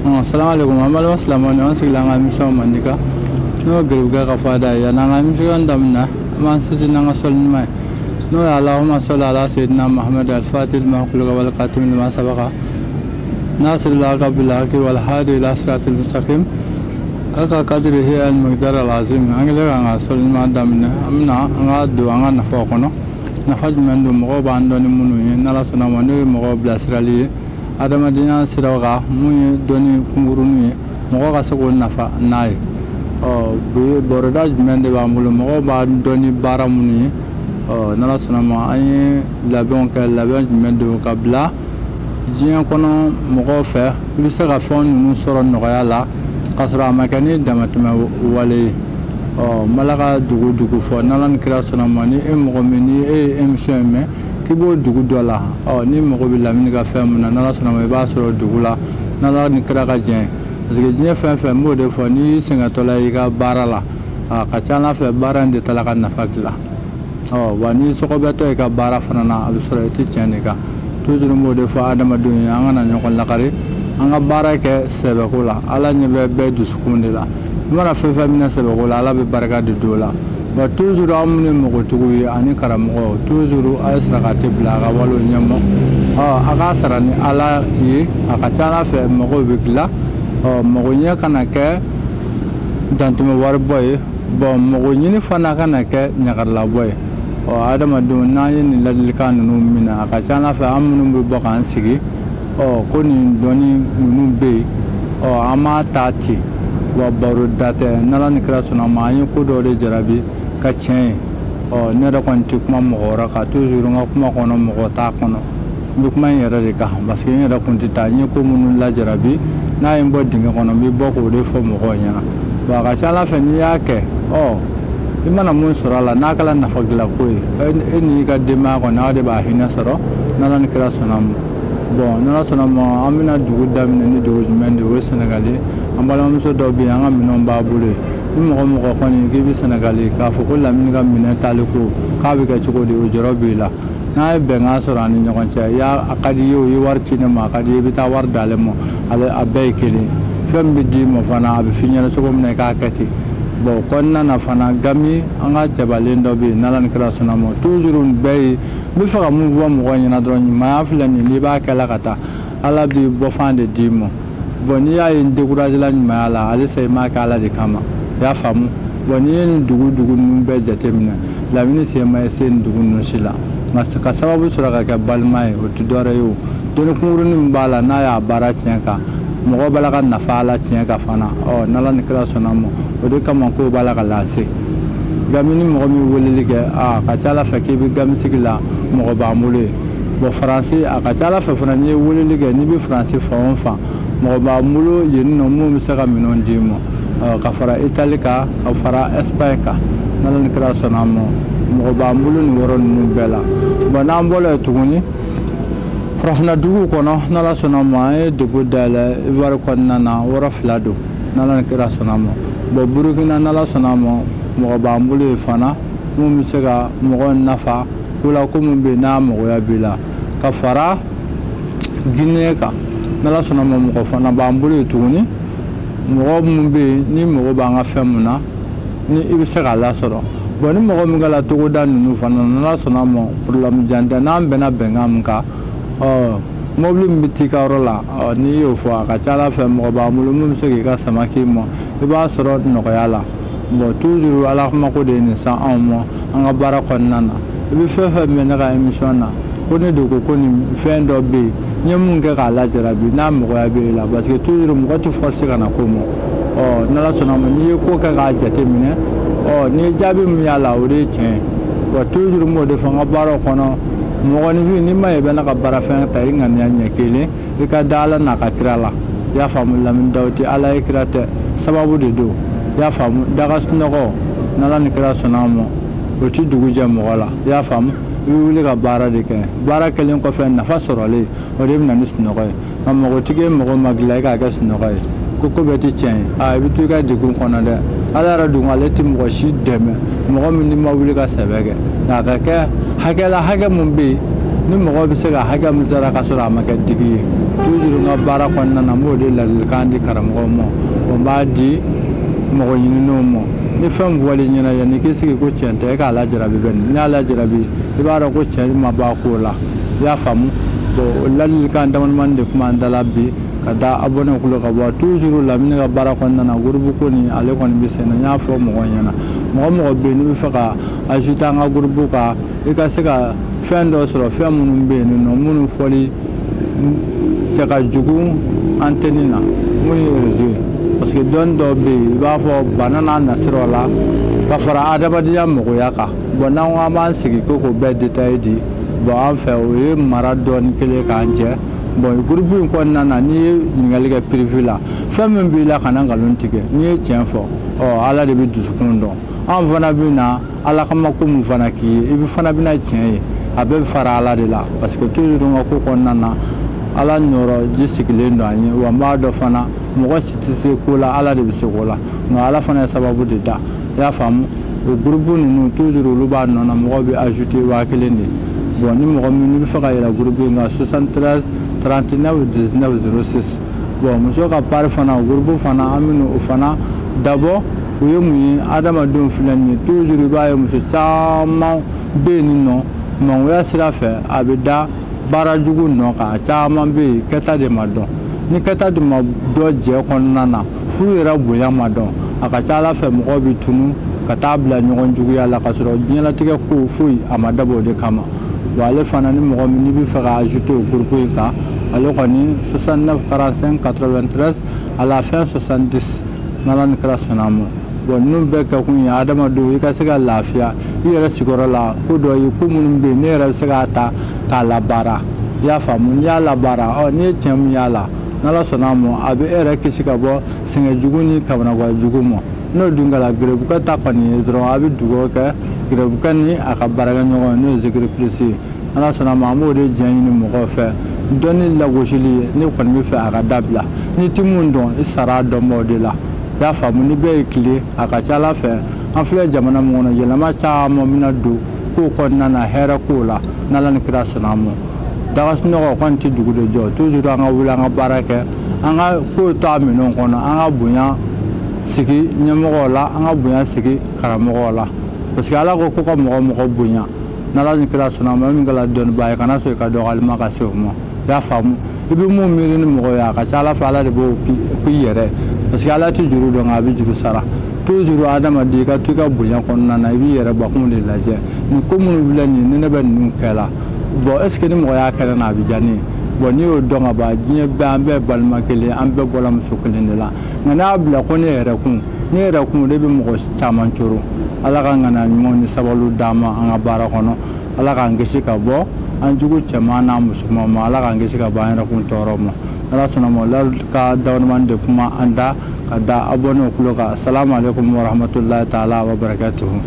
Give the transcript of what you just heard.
Assalamu alaikum an balima silamɛw ni an sigila an ka émission mandika n'o ye garibukɛ ka fada ye. Yan'an ka émission daminɛ, an b'an sinsin n'an ka sɔli ɲuman ye, n'o ye Allahumma salli ala sayyidina Muhammad al-Fatih lima ughliqa wal khatim lima sabaqa nasiril haqqi bil haqqi wal hadi ila siratil mustaqim haqqa qadrihi al miqdar al azim. An kɛlen k'an ka sɔli ɲuman daminɛ, an bɛna an ka don an ka nafaw kɔnɔ. Nafa jumɛn don mɔgɔw b'an dɔn ni minnu ye n'Ala sɔnna ma, n'o ye mɔgɔw bilasirali ye adamadenya siraw kan, mun ye dɔnni kunkurunin ye, mɔgɔ ka se k'o nafa n'a ye. Ɔ bi bɔrɔda jumɛn de b'an bolo, mɔgɔw b'an dɔn ni baara minnu ye? Ɔ n'Ala sɔnna ma, an ye labɛnw kɛ. Labɛn jumɛn don ka bila diɲɛ kɔnɔ mɔgɔw fɛ, i bɛ se ka fɛn ninnu sɔrɔ nɔgɔya la k'a sɔrɔ a ma kɛ ni damatɛmɛ wale ye. Ɔ n b'Ala ka dugu dugu fɔ, n'Ala ni kira sɔnna ma, ni e mɔgɔ min ni e ye émission in mɛn k'i b'o dugu dɔ la, ɔ ni mago bɛ Lamini ka fɛn mun na, n'Ala sɔnna ma i b'a sɔrɔ dugu la, n'Ala ni kira ka jɛn. Parce que diɲɛ fɛn fɛn, n b'o de fɔ, n'i sɛgɛntɔla i ka baara la, a ka ca Ala fɛ baara in de taala ka nafa dilan. Ɔ wa n'i sɔgɔbɛtɔ i ka baara fana na, a bɛ sɔrɔ i tɛ tiɲɛ de kan. Toujours n b'o de fɔ adamadenw ye, an kana ɲɔgɔn lakari, an ka baara kɛ sɛbɛko la. Ala ɲɛ bɛ bɛɛ dusukun de la. I mana fɛn fɛn minɛ sɛbɛko la, Ala bɛ barika de don o la. Wa toujours aw minnu ye mɔgɔtigiw ye ani karamɔgɔw, toujours a ye saraka tɛ bila a ka walew ɲɛmɔ. Ɔ a k'a sara ni Ala ye, a ka ca Ala fɛ mɔgɔw bɛ dilan. Ɔ mɔgɔ ɲɛ kana kɛ dantɛmɛ waribɔ ye, bɔn mɔgɔ ɲini fana kana kɛ ɲagarilabɔ ye. Ɔ adamadenw, n'an ye nin ladilikan ninnu minɛ, a ka ca Ala fɛ an minnu bɛ bɔ k'an sigi, ɔ ko nin dɔnni ninnu bɛ yen, ɔ an m'a ta ten. Wa baro da tɛ, n'Ala ni kira sɔnna ma, an ye ko dɔw de jarabi ka tiɲɛ ye. Ɔ ne yɛrɛ kɔni tɛ kuma mɔgɔ wɛrɛ kan, toujours n ka kuma kɔnɔ mɔgɔ t'a kɔnɔ, n bɛ kuma in yɛrɛ de kan, parce que n yɛrɛ kun tɛ taa. N ye ko minnu lajarabi, n'a ye n bɔ dingɛ kɔnɔ, n bɛ bɔ k'o de fɔ mɔgɔw ɲɛna. Wa a ka ca Ala fɛ n'i y'a kɛ, ɔ i mana mun sɔrɔ a la, n'a kɛra nafa dilan ko ye, e n'i ka denbaya kɔni, aw de b'a hinɛ sɔrɔ, n'Ala ni kira sɔnna ma. Bon n'Ala sɔnna ma, an bɛna dugu daminɛ ni dugu jumɛn de ye? O ye Sɛnɛgali. An balimamuso dɔw bɛ yen, an ka minɛnw b'a bolo yen. Ni mɔgɔ mɔgɔ kɔni k'i bɛ Sɛnɛgali, k'a fɔ ko Lamini ka minɛn taali ko k'a bɛ kɛ cogo di, o jɔrɔ b'i la. N'a ye bɛnkan sɔrɔ an ni ɲɔgɔn cɛ, ya a ka di i ye o, i ye wari ci ne ma, a ka di i ye i bɛ taa wari d'ale ma, ale a bɛɛ ye kelen. Fɛn min bɛ d'i ma fana, a bɛ f'i ɲɛna cogo min na i k'a kɛ ten. Bon kɔnɔna na fana, Gami an ka cɛbalen dɔ bɛ yen, n'Ala ni kira sɔnna ma, toujours nin bɛɛ ye. N bɛ fɛ ka mun fɔ mɔgɔw ɲɛna dɔrɔn, ɲumanya filɛ nin, n'i b'a kɛ la ka taa, Ala b'i bɔfan de d'i ma. Bon n'i y'a ye n découragé la ɲumanya la, halisa i m'a kɛ Ala de kama, i y'a faamu. Bon n'i ye nin dugu dugu ninnu bɛɛ jateminɛ, Lamini sen ma se nin dugu ninnu si la, nka ka sababu sɔrɔ ka kɛ balima ye, o tɛ dɔwɛrɛ ye. O dɔnni kunkurunin min b'a la, n'a y'a baara tiɲɛ kan, mɔgɔw b'a la ka nafa a la tiɲɛ kan fana. Ɔ n'Ala ni kira sɔnna ma, o de kama kow b'a la ka lase. Gami ni mɔgɔ min weleli kɛ, a ka ca Ala fɛ k'i bɛ Gami sigi la, mɔgɔ b'an bolo yen. Bon Faransi, a ka ca Ala fɛ fana n'i ye weleli kɛ, n'i bɛ Faransi fan o fan, mɔgɔ b'an bolo yen nɔ mun bɛ se ka minɛnw d'i ma. Ka fara Itali kan, ka fara Espagne kan, n'Ala ni kira sɔnna ma, mɔgɔ b'an bolo nin yɔrɔ ninnu bɛɛ la. Bon n'an bɔra yen tuguni, farafinna duguw kɔnɔ, n'Ala sɔnna ma, an ye dugu dayɛlɛ Ivoire kɔnɔna na, yɔrɔ 2 don, n'Ala ni kira sɔnna ma. Bon Burukina, n'Ala sɔnna ma, mɔgɔ b'an bolo yen fana mun bɛ se ka mɔgɔ nafa ko la, ko mun bɛ yen n'a magoya b'i la. Ka fara Guinée kan, n'Ala sɔnna ma, mɔgɔ fana b'an bolo yen tuguni, mɔgɔ mun bɛ yen ni mago b'an ka fɛn mun na, ni i bɛ se k'a lasɔrɔ. Bon ni mɔgɔ min kɛra togoda ninnu fana, n'Ala sɔnna ma, problème jan tɛ, n'an bɛnna bɛnkan min kan, ɔ mobili min bɛ t'i ka yɔrɔ la, ɔ n'i y'o fɔ, a ka ca Ala fɛ mɔgɔ b'an bolo mun bɛ se k'i ka sama k'i ma, i b'a sɔrɔ nɔgɔya la. Bon toujours Ala mako de ye nin san anw ma an ka baara kɔnɔna na. I bɛ fɛn fɛn mɛn ne ka émission na, ko ne de ko ko nin fɛn dɔ bɛ yen, n ye mun kɛ k'a lajarabi, n'a mɔgɔya bɛ e la, parce que toujours mɔgɔ tɛ forcer ka na ko ma. Ɔ n'Ala sɔnna ma, n'i ye ko kɛ k'a jateminɛ, ɔ n'i ye jaabi min y'a la, o de ye tiɲɛ ye. Wa toujours n b'o de fɔ n ka baaraw kɔnɔ, mɔgɔninfin n'i ma ye i bɛ ne ka baarafɛn ta, i ŋaniya ɲɛ kelen, i ka da Ala n'a ka kira la. I y'a faamu, Lamini Daw tɛ Ala ye, kira tɛ, sababu de don. I y'a faamu, daga sunɔgɔ, n'Ala ni kira sɔnna ma, o tɛ dugu jɛ mɔgɔ la. I y'a faamu, i bɛ wuli ka baara de kɛ, baara kɛlen kɔfɛ nafa sɔrɔlen, o de bɛ na ni sunɔgɔ ye. Nka mɔgɔtigi ye mɔgɔ ma dilan i k'a kɛ sunɔgɔ ye, ko ko bɛɛ tɛ tiɲɛ ye, aa i bɛ to i ka degun kɔnɔ dɛ. Ala yɛrɛ dun ale tɛ mɔgɔ si dɛmɛ, mɔgɔ min n'i ma wuli ka sɛbɛ kɛ, nka a ka kɛ hakɛ la, hakɛ mun bɛ yen Ni mɔgɔ bɛ se ka hakɛ min sara ka sɔrɔ a ma kɛ digi ye, toujours n ka baara kɔnɔna na n b'o de ladilikan di karamɔgɔw ma, o b'a di mɔgɔ ɲininenw ma. Ni fɛn fɔl'i ɲɛna yanni k'i sigi ko tiɲɛ tɛ, e k'a lajarabi bɛn, n'i y'a lajarabi i b'a dɔn ko tiɲɛ ma bɔ a ko la, i y'a faamu. Bon, o ladilikan damadamani de kuma an da la bi ka da abonné kulo ka bɔ. Toujours Lamini ka baara kɔnɔna na, groupe ko nin ale kɔni bɛ sen na. N y'a fɔ mɔgɔw ɲɛna, mɔgɔ mɔgɔ bɛ yen n'i bɛ fɛ ka ajouter an ka groupe kan, i ka se ka fɛn dɔ sɔrɔ, fɛn minnu bɛ yen nɔ minnu fɔli cɛ ka jugu antenne na, mun ye réseau ye. Parce que dɔnni dɔw bɛ yen, i b'a fɔ bana n'a nasiraw la ka fara adamadenya mɔgɔya kan. Bon, n'an ko an b'an sigi ko k'o bɛɛ détail di, bon, an fɛ o ye mara dɔɔni kelen k'an jɛ. Bon, groupe in kɔnɔna na, n'i ye ɲininkali kɛ privé la, fɛn min b'i la, kana nkalon tigɛ. N'i ye tiɲɛ fɔ, ɔ Ala de bɛ dusukun dɔn. An fana bɛ na Ala kama ko min fana k'i ye, i fana bɛna tiɲɛ ye, a bɛɛ bɛ fara Ala de la. Parce que toujours n ka ko kɔnɔna na, Ala nɔrɔ ji sigilen don an ye. Wa n b'a dɔn fana, mɔgɔ si tɛ se ko la, Ala de bɛ se ko la, nka Ala fana ye sababu de da, i y'a faamu. O groupe ninnu toujours olu b'a nɔ na, mɔgɔw bɛ ajouter 1000 de. Bon, ni mɔgɔ min bɛ fɛ ka yɛlɛ groupe in kan, 73 39 19 06. Bon, muso ka part fana, o groupe fana, an bɛ o fana dabɔ. O ye mun ye? Adamadenw filɛ nin ye, toujours i b'a ye muso caman bɛ yen nɔ, mangoya sira fɛ, a bɛ da baara jugu nɔ kan. A caman bɛ yen, kɛta de ma dɔn. Ni kɛta de ma dɔn jɛ kɔnɔna na, furu yɛrɛ bonya ma dɔn, a ka ca Ala fɛ mɔgɔw bɛ tunu ka taa bila ɲɔgɔn juguya la, ka sɔrɔ diɲɛlatigɛ ko foyi a ma dabɔ o de kama. Bon, ale fana, ni mɔgɔ min n'i bɛ fɛ ka ajouter o groupe in kan, ale kɔni 69 45 93 à la fin 70, n'Ala ni kira sɔnna a ma. Bon, ninnu bɛɛ kɛkun ye adamadenw i ka se ka lafiya i yɛrɛ sigiyɔrɔ la. Ko dɔ ye ko minnu bɛ yen, ne yɛrɛ bɛ se k'a ta k'a labaara, i y'a faamu. N'i y'a labaara, ɔ n'i ye tiɲɛ min y'a la, n'Ala sɔnna a ma, a bɛ e yɛrɛ kisi ka bɔ sɛgɛn jugu ni kamanagan jugu ma. N'o dun kɛra gɛrɛbukɛ ta kɔni ye dɔrɔn, a bɛ dugawu kɛ gɛrɛbukɛ ni a ka baarakɛɲɔgɔn, n'o ye Zikiri Plus ye. Ala sɔnna a ma, an b'o de diɲɛ ɲini mɔgɔw fɛ. Dɔnni lagosili, ne kɔni bɛ fɛ a ka dabila. N'i ti mun dɔn, i sara dɔnbaw de la, i y'a faamu. Ni bɛɛ ye tile, a ka ca Ala fɛ, an filɛ jamana min kɔnɔ, yɛlɛma caman bɛna don kow kɔnɔna na, hɛrɛ kow la, n'Ala ni kira sɔnna a ma. Daga sunɔgɔ kɔni tɛ dugu de jɔ. Toujours an ka wuli, an ka baara kɛ, an ka kow to a minɛnw kɔnɔ, an ka bonya sigi ɲɛmɔgɔw la, an ka bonya sigi karamɔgɔw la. Parce que Ala ko ko ka mɔgɔ mɔgɔ bonya, n'Ala ni kira sɔnna a ma, min kɛra dɔnnibaa ye, kana sɔn i ka dɔgɔyalima ka se o ma, i y'a faamu. I bɛ mun miiri ni mɔgɔ ye, a ka ca Ala fɛ, Ala de b'o k'i yɛrɛ. Parce que Ala tɛ juru dɔn, nka a bɛ juru sara. Toujours adamaden, i ka to i ka bonya kɔnɔna na, i b'i yɛrɛ bakun de lajɛ. Nin ko minnu filɛ nin ye, ni ne bɛ ninnu kɛ la, bon, est ce que ni mɔgɔ y'a kɛ ne na, a bɛ diya ne ye? Bon, n'i y'o dɔn ka ban, diɲɛ bɛɛ, an bɛɛ balima kelen, an bɛɛ bɔra muso kelen de la. Nka n'a bila ko ne yɛrɛ kun, ne yɛrɛ kun, o de bɛ mɔgɔ caman coro. Ala ka ŋaniya ɲumanw ni sabaliw d'an ma an ka baara kɔnɔ. Ala k'an kisi ka bɔ an jugu cɛman n'a musoman ma. Ala k'an kisi ka bɔ an yɛrɛ kun tɔɔrɔ ma. Ala sɔnna ma, ka damadamani de kuma an da ka da abonné kulo kan. Assalamu alaikum warahmatullahi taala wabarakatuhu.